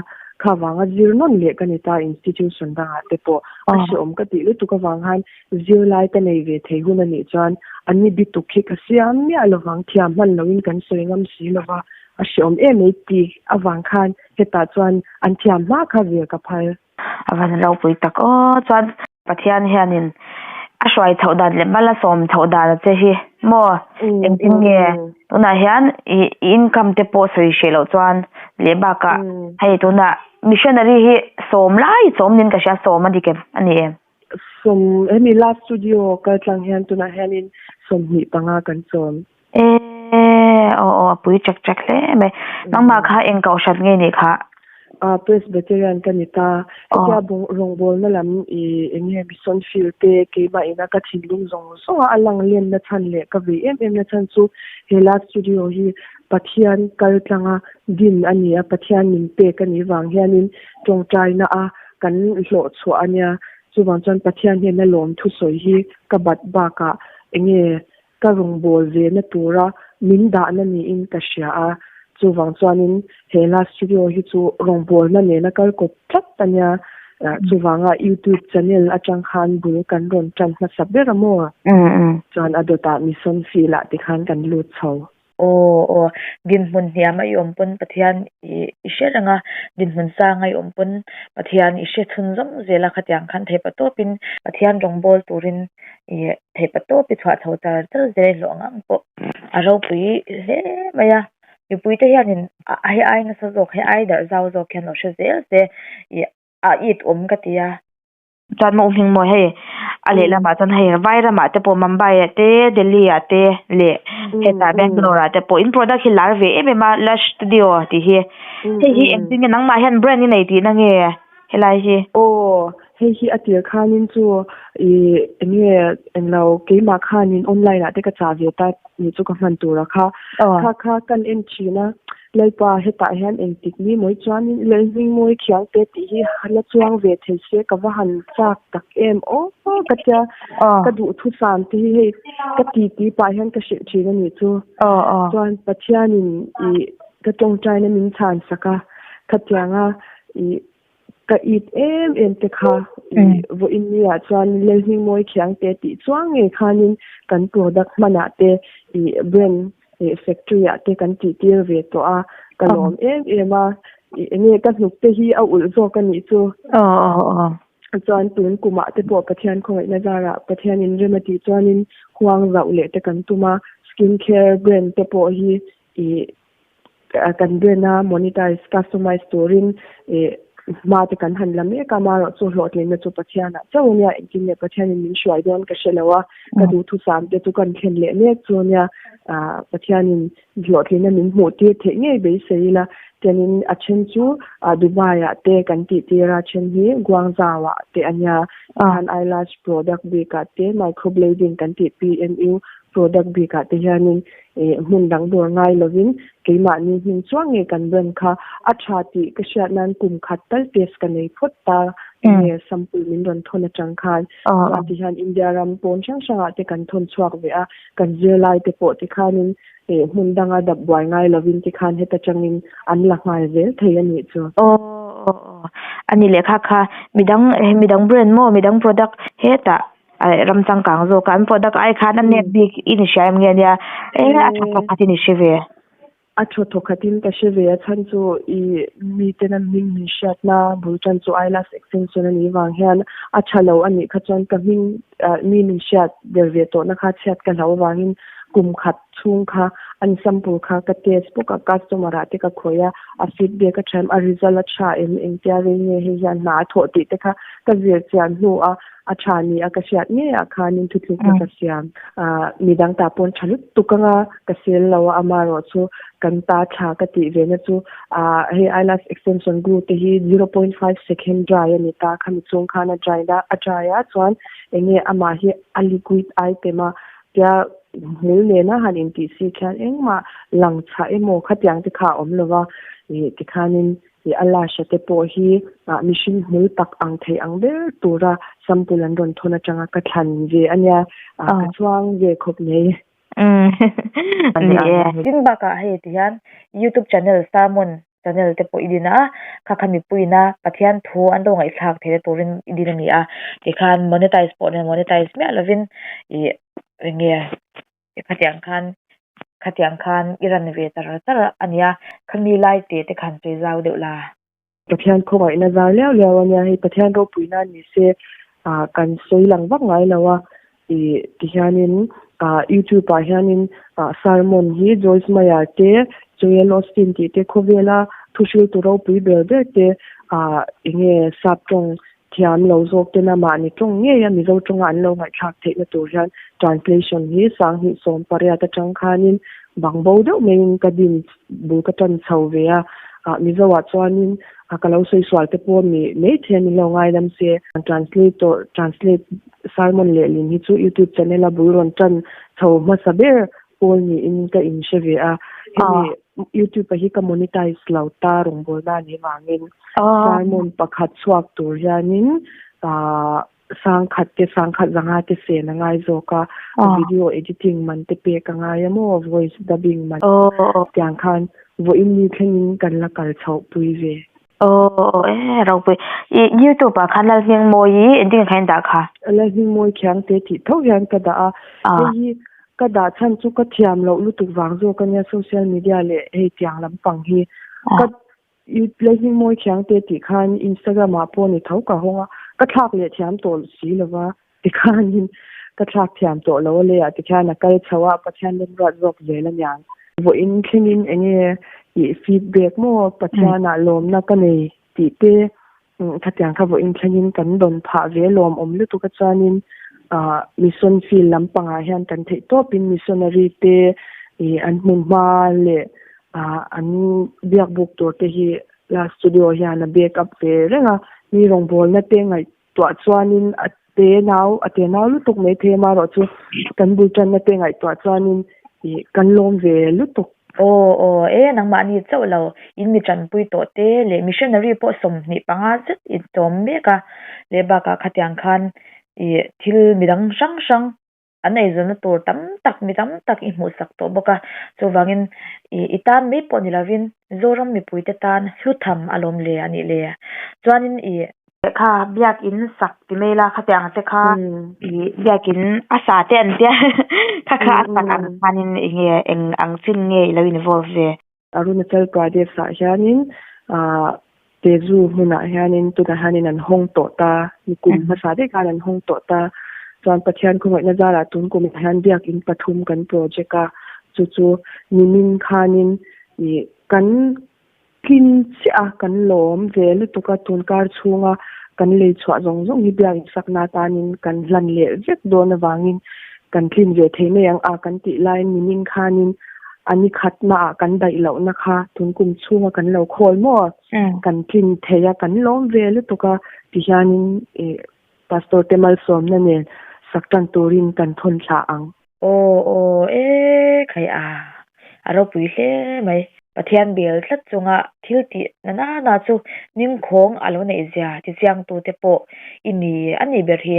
kha vanga zir nawn leh ka ni ta institution dangah te pawh a hrehawm ka tih lutuk avang khan zirlai ka nei ve thei hun anih chuan an ni bituk hi ka siam miah lovang thiam hman loin kan sawi ngam si lova a hrehawm em mai tih avang khan hetah chuan an thiam hma kha zir ka phal. A van ropui tak aw chuan Pathian hianin a hruai chhoh dan leh mal a sawm chhoh dan a che hi maw engtin nge tunah hian i income te pawh sawi hreh loh chuan leh bakah hei tunah missionary hi sawm lai chawm niin ka hria sawm a dik em a ni em? Sawm hemi last studio kal tlang hian tunah hianin 25 kan chawm. Eee aw aw a pui chak chak hle mai. Nangmah kha eng kohhran nge nih kha? Ah Presbyterian ka ni ta. Hetia rawngbawlna lam i eng nge mission field te keimah ina ka thinlung zawng zawng a a lang lenna chhan leh ka vei em em na chhan chu he last studio hi Pathian kal tlanga din a ni a, Pathian min pek a nih vang hianin tawngtaina a kan hlawh chhuah a nia. Chuvang chuan Pathian hnena lawm thusawi hi ka bat bakah eng nge ka rawngbâwl ve na tura min dahna niin ka hria a, chuvang chuanin he hla studio hi chu rawngbâwlna nena kal kawp tlat a nia, chuvanga youtube channel aṭang khan bul kan rawn ṭan hmasa ber a maw? Chuan a dawtah mission field ah tikhan kan lut chho. Aw aw, dinhmun hniam a i awm pawn Pathian i i hre reng a, dinhmun sang a i awm pawn Pathian i hre chhun zawm zel a, khatiang khan theipa tawpin Pathian rawngbâwl turin i theipa tawp i chhuah chho char char zel i hlawh ang ang pawh a ropui hle mai a, mipuite hianin hei ai nasa zawk hei ai darh zau zawk hian lo hre zel se ih a it awm ka ti a. Chuan maw hming maw hei a lehlamah chuan hei vai ramah te pawh Mumbai ah te Delhi ah te leh hetah Bangalore ah te pawh in product hi lar ve em em a Lush Studio tih hi hei hi engtin nge nangmah hian brand i nei tihna nge helai hi. Aw hei hi a tir khanin chu ih eng nge englo keimah khanin online ah te ka chah ve ta ni chu ka hman tur a kha kha kha kan en thin a Lalpa, hetah hian engtik ni mawi chuanin Lalhming mawi khiang te tih hi la chuang ve thei se ka va han chak tak em aw ka tia ka duh thusam te hi hei ka ti ti pah hian ka hrilh thin a nih chu. Chuan Pathianin ih ka tawngtaina min chhan sak a, khatianga ih Ka it em em te kha i vawiin ni ah chuan Lalhming Mawi Khiang te tih chuang ngei khanin kan product hmanah te i brand i factory ah te kan tih tir ve tawh a, ka lawm em em a, i enge ka hnuk te hi a ulh zawk a nih chu. Chuan tun kumah te pawh Pathian khawngaihna zarah Pathianin rem a tih chuanin huang zauh leh te kan tum a, skin care brand te pawh hi i kan brand a monetize customize turin ih hma te kan han la mek a amaherawh chu hlawhtlinna chu Pathianah chauh ania engtin nge Pathianin min hruai dawn ka hre lo a ka duhthusam te chu kan thlen leh mek chu ania ah Pathianin hlawhtlinna min hmuh tir theih ngei beisei ila chuanin a then chu ah Dubai ah te kan tih tir a then hi Guangzhou ah te ania tikhan eyelash product bik ah te microblading kan tih PMU product bik ah te hianin Ih hmun dang dawr ngai lovin keimahni hming chuang nge kan brand kha a tha tih ka hriat nan kum khat tal test ka nei phawt ta. Enge sample min rawn thawn atang khan chuan ti hian India ram pawn hrang hrangah te kan thawn chhuak ve a, kan zirlai te pawh tikhanin eh hmun danga dap buai ngai lovin tikhan heta tangin an la nghal zel thei a nih chu. Aw aw aw ani lehkha kha midang midang brand maw midang product hetah ram changkang zawk a an product ai khan a nep bik i ni hria em nge nia e a tha pakhat i ni hre ve. A thaw thaw khatin ka hre ve a chhan chu i miten a hming min hriatna bul tan chu eyelash extension a nih vang hian a tha lo a nih kha chuan ka hming mi min hriat ber ve tawhna kha chhiat ka hlau avangin kum khat chhung kha an sample kha ka test bawk a customer ah te ka khawih a a feedback a tha em a result a tha em engtia rei nge hei hian hna a thawh tih te kha ka zir chian hnu a a tha ni a ka hriat ngei ah khanin thutlukna ka siam. Ahh midang tah pawn tha lutuk anga ka sel lo a amaherawh chu kan ta tha ka tih ve na chu ahh hei eyelash extension glue te hi 0.5 second dry a ni ta khami chung khan a dry na a dry a chuan enge amah hi a liquid item a tia hmul nena han intih si khian engmah lang chhah emaw khatiang te kha a awm lo va ih tikhanin Ih a lash a te pawh hi ah mihring hmul tak ang thei ang ber tura sample an rawn thawn atanga ka thlan ve a nia, ah ka chuang ve khawp mai. Ni e. Tin bakah hei ti hian YouTube channel sermon channel te pawh i din a, kha kha mipuiin a Pathian thu an lo ngaihthlak theihna turin i din a ni a, tikhan monetize pawh nen monetize miah lovin ih eng nge. Khatiang khan khatiang khan i ran ve tar tar a nia, khami lai te te khan sawi zau deuh la. Pathian khawngaihna zar liau liau a nia, hei Pathian ropuina ni se ah kan sawi lang vak ngai lo a, ih tihianin ah YouTube ah hianin ah sermon hi Joyce Meyer te, Joel Osteen tih te khawvela thuhriltu ropui ber ber te ah enge sap tawng Thiam lo zawk tena mahni tawng ngei a Mizo tawnga an lo ngaihthlak theihna tur hian translation hi 2018 atang khanin bang bo deuh maiin ka din bul ka tan chho ve a, ah Mizo ah chuanin ka lo sawi sual te pawh ni mai thei a min lo ngaidam se. Translator translate sermon lehlin hi chu YouTube channel a bul rawn tan chho hmasa ber pawl niin ka inhre ve a, hemi YouTube a hi ka monetize lo ta rawngbawlna a nih vangin sermon pakhat chhuak tur hianin ah sangkhat te sangkhat zanga te sen a ngai zawk a, video editing man te pek a ngai a maw voice dubbing man tiang khan vawiin ni thlengin kan la kal chhoh pui ve. Aw e ropui i youtube ah khan Lalhmingmawi i engtin nge kha in dah kha? Lalhmingmawi Khiangte tih tho hian ka dah a, hei hi ka dah chhan chu ka thiam loh lutuk vang zawk ania social media leh hei tiang lampang hi ka Lalhmingmawi Khiangte tih khan Instagram ah pawh ni tho ka hawng a, ka thlak leh thiam tawh si lova tikhanin ka thlak thiam tawh lo a leiah tikhian a kal chho a, Pathian remruat zawk zel aniang. Vawiin thlengin enge i feedback maw Pathianah lawmna ka nei tih te khatiang kha vawiin thlengin kan dawn phah ve lawmawm lutuk a chuanin ah mission field lampangah hian kan theih tawpin missionary te ih an hmunhma leh ah an biak buk tur te hi la studio hian a back up ve reng a, mi rawngbawlna te ngaih Tuah chuanin a te nau, a te nau lutuk mai thei amaherawh chu kan bul tanna te ngaihtuah chuanin ih kan lawm ve lutuk. Aw aw e nangmahni chauh lo in mi tanpui tawh te leh missionary pawh 25 zet in tawm mek a leh bakah khatiang khan ih thil midang hrang hrang an eizawnna tur tam tak mi tam tak i hmuhsak tawh bawk a, chuvangin ih i tan mai pawh ni lovin Zoram mipuite tan hlu tham a lawm le a nih le. Chuanin ih. Lehkha biakin sak ti mai la khatiang te kha ih biakin a sa te an tia kha kha a sak ang khanin eng nge eng ang chin nge i lo involve ve. Arunachal Pradesh ah hianin ah Tezu hmunah hianin tunah hianin an hawng tawh ta, nikum hmasa daih khan an hawng tawh ta. Chuan Pathian khawngaihna zarah tun kumah hian biakin pathum kan project a, chu chu nimin khanin ih kan tlin chiah a, kan lawm ve lutuk a, tun kar chhunga kan lei chhuah zawng zawng hi biakin sakna atanin kan hlan leh vek dawn avangin kan tlin ve thei mai ang a kan tih laiin nimin khanin a ni khatnaah kan daih lohna kha tun kum chhunga kan lo khawl maw kan tlin thei a kan lawm ve lutuk a ti hianin ih pastor te malsawmna nen sak tan turin kan thawn thlah ang. Aw aw e khai a a ropui hle mai. Pathian bel tlat chunga thil tih na nana chu ningkhawng a lo neih zia tichiangtute pawh i ni a nih ber hi.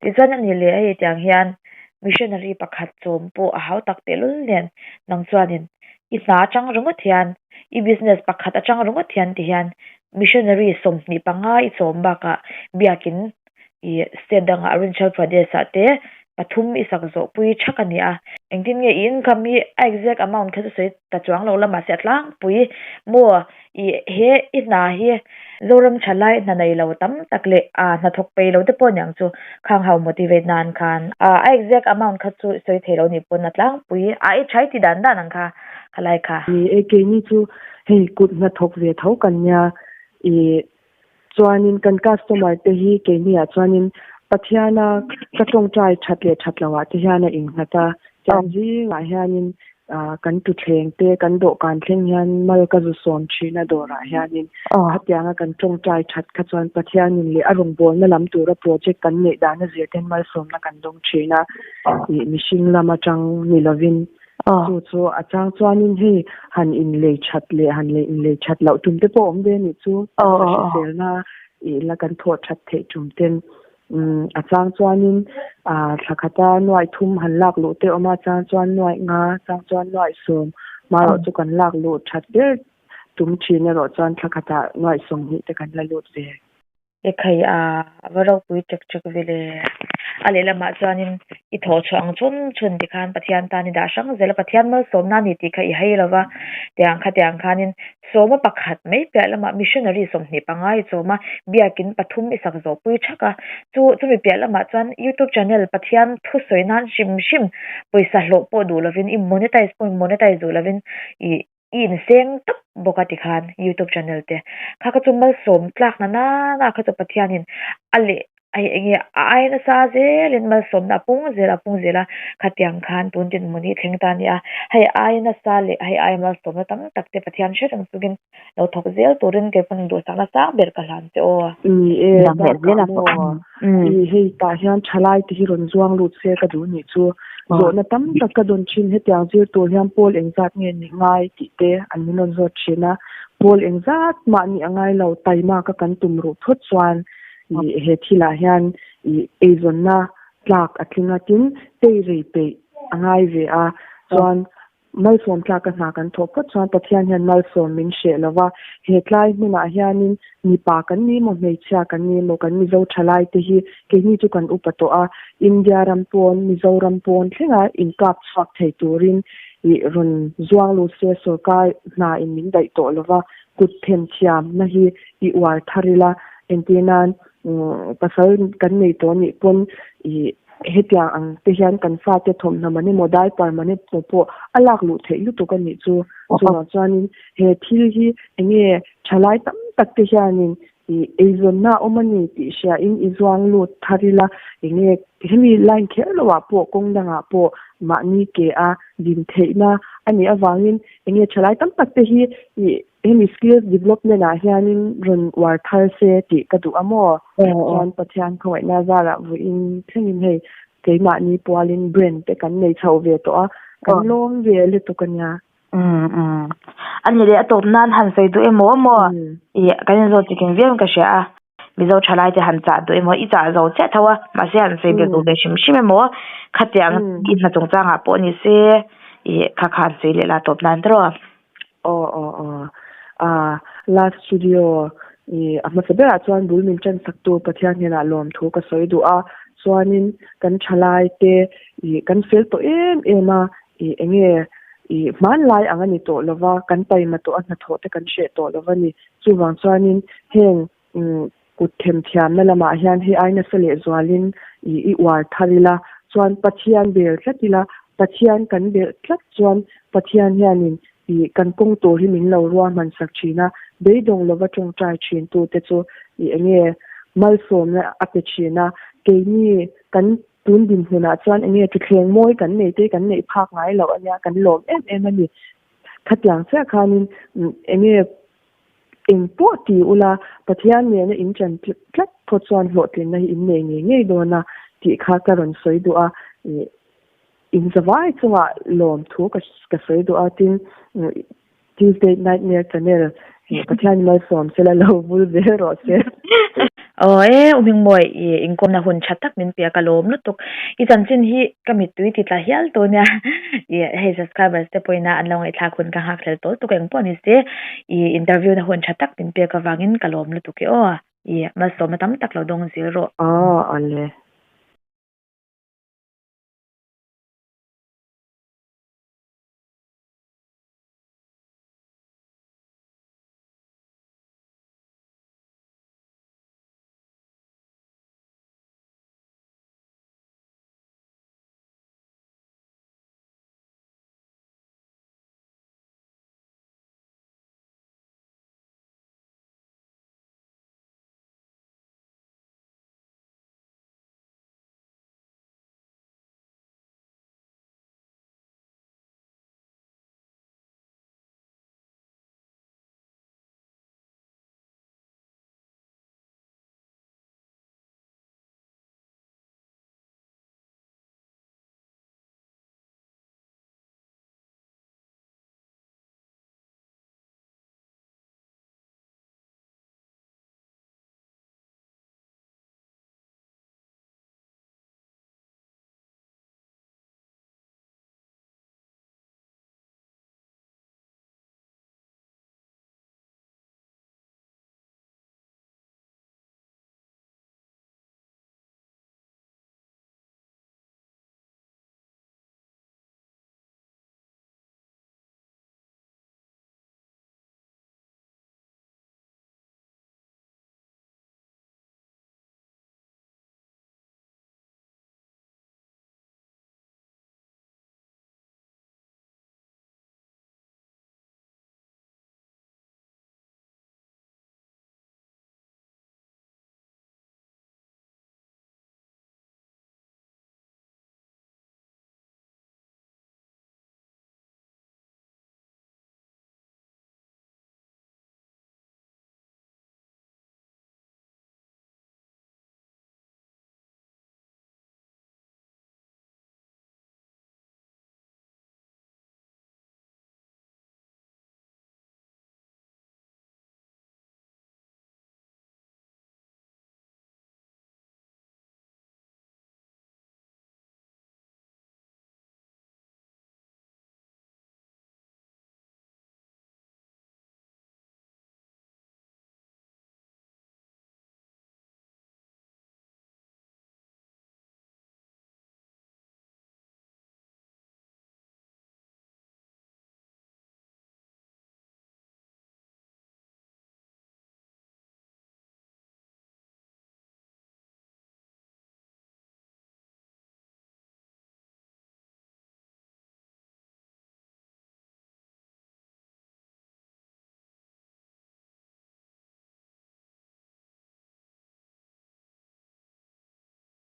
Tichuan a ni leh hei tiang hian missionary pakhat chawm pawh a hau tak tehlul nen nang chuanin i hna atang ringawt hian i business pakhat atang ringawt hian ti hian missionary 25 i chawm bakah biakin i state dangah Arunachal Pradesh ah te pathum i sak zawh pui thak a ni a. Engtin nge i income hi a exact amount kha chu sawi ta chuang lo la mahse a tlangpui maw i he i hna hi Zoram thalai hna nei lo tam tak leh a hnathawk pei lo te pawh aniang chu khang ho motivate nan khan a exact amount kha chu sawi thei lo nih pawn a tlangpui a i tha i ti dan dan ang kha khalai kha. Ni e keini chu hei kut hnathawk ve tho kan nia i Chuanin kan customer te hi keini ah chuanin Pathiana ka tawngtai that leh that loh ah te hian a innghat a, chuan zingah hianin kan tuthleng te kan dawhkan thleng hian mal ka zu sawm thin a dawrah hianin khatianga kan tawngtai that kha chuan Pathianin leh a rawngbawlna lam tura project kan neih dana zir ten malsawmna kan dawng thin a, ih mihring lam atang ni lovin Chu chu a chang chuanin hei han inlei that leh han lei inlei that loh tum te pawh awm ve anih chu. Hriselna ih la kan thawh that theih tum ten a chang chuanin thla khata nuaih thum han lak luh te awm a, chang chuan nuaih nga, chang chuan nuaih sawm marawh chu kan lak luh that ber tum thin erawh chuan thla khatah nuaih 20 te kan la lut ve. Ekhai a, a va ropui ṭek ṭek ve le. A lehlamah chuanin i thawh chhuah ang chhun chhun tikhan Pathian tan i dah hrang zel a, Pathian malsawmna a ni tih kha i hai lo va, tiang kha tiang khanin sawma pakhat mai piah lamah missionary 25 i chawm a, biakin pathum i sak zawh pui ṭhak a, chu chumi piah lamah chuan youtube channel Pathian thusawi nan hrim hrim pawisa hlawh pawh duh lovin i monetize pawh i monetize duh lovin i I inseng tawp bawk a tikhan youtube channel te kha kha chu malsawm tlak na nana kha chu Pathianin a leh hei enge a ai nasa zelin malsawmna a pung zel a pung zel a khatiang khan tun dinhmun hi thleng ta a ni a hei ai nasa leh hei ai malsawmna tam tak te Pathian hre reng chungin lo thawk zel turin kei pawn duhsak nasa ber ka hlan che aw. Ni e, bakah maw I hei tah hian thalai te hi rawn zuang lut se ka duh nih chu. Zawhna tam tak ka dawn thin hetiang zir tur hian pawl engzat nge nih ngai tih te an min rawn zawt thin a. Pawl engzat mah nih a ngai lo taima ka kan tum ruh phawt chuan i he thilah hian i eizawnna tlak a tling a tin tei rei peih a ngai ve a chuan Malsawm tlak ka hna kan thawh phawt chuan Pathian hian malsawm min hreh lo va, he tlai hmunah hianin mipa kan ni emaw hmeichhia kan ni emaw kan Mizo thalai te hi keini chu kan upa tawh a, India ram pawn Mizoram pawn thlenga inkap chhuak thei turin ih rawn zuang lut se sorkar hna in min daih tawh lo va, kut them thiamna hi i uar thar ila entirnan pasal kan nei tawh nih pawn ih Hetiang ang te hian kan fate thawmhnaw man emaw diaper man emaw pawh a lak luh theih lutuk a nih chu. Chuvang chuanin he thil hi enge thalai tam tak te hianin ih eizawnna a awm a ni tih hriain i zuang lut thar ila enge hemi line kher lohah pawh kawng dangah pawh mahni ke a din theihna a nih avangin enge thalai tam tak te hi ih Hemi skills development ah hianin rawn uar thar se tih ka duh a maw? Chuan Pathian khawngaihna zarah vawiin thlengin hei keimahni pualin brand te kan nei chho ve tawh a, kan lawm ve lutuk a nia. A ni leh a tawp nan han sawi duh emaw maw? Ih kan inzawt chikin viau in ka hria a, Mizo thalai te han chah duh emaw i chah zo chiah tho a, mahse han sawi belh duh ve hrim hrim emaw khatiang i hna chungchangah pawh ni se ih kha kha han sawi leh la tawp nan tawh a. Aw aw aw ah last studio i a hmasa berah chuan bul min tan sak tu Pathian hnenah lawmthu ka sawi duh a chuanin kan thalai te i kan fel tawh em em a i enge i hmanlai ang a ni tawh lova kan paima tawh a hnathawh te kan hreh tawh lova ni chuvang chuanin heng Kut themthiamna lamah hian hei ai nasa leh zualin i i uar thar ila, chuan Pathian bel tlat ila, Pathian kan belh tlat chuan Pathian hianin i kan kawng tur hi min lo ruahman sak thin a, beidawng lova tawngtai thin tute chu i enge malsawmna a pe thin a, keini kan tun dinhmunah chuan enge thuthleng mawi kan nei te kan neih phak ngai loh ania kan lawm em em a ni. Khatiang chiah khanin enge Eng pawh ti ula, Pathian nena in ṭan tlat pawh chuan hlawhtlinna hi in nei ngei ngei dawn a tih kha ka rawn sawi duh a, in zavai chungah lawmthu ka sawi duh a, tin Tuesday Nightmare Channel hi Pathian malsawm sela lo vul zel rawh se. Aw e, U Hmingmawi, i inkawmna hun tha tak min piak a lawm lutuk. I chanchin hi ka mittui ti tla hial tawh nia. I hei subscribers te pawhin a an lo ngaihthlak hun ka nghakhlel tawl tuk eng pawh ni se. I interview na hun tha tak min pek avangin ka lawm lutuk e aw. I malsawmna tam tak lo dawng zel rawh. Aw, ale.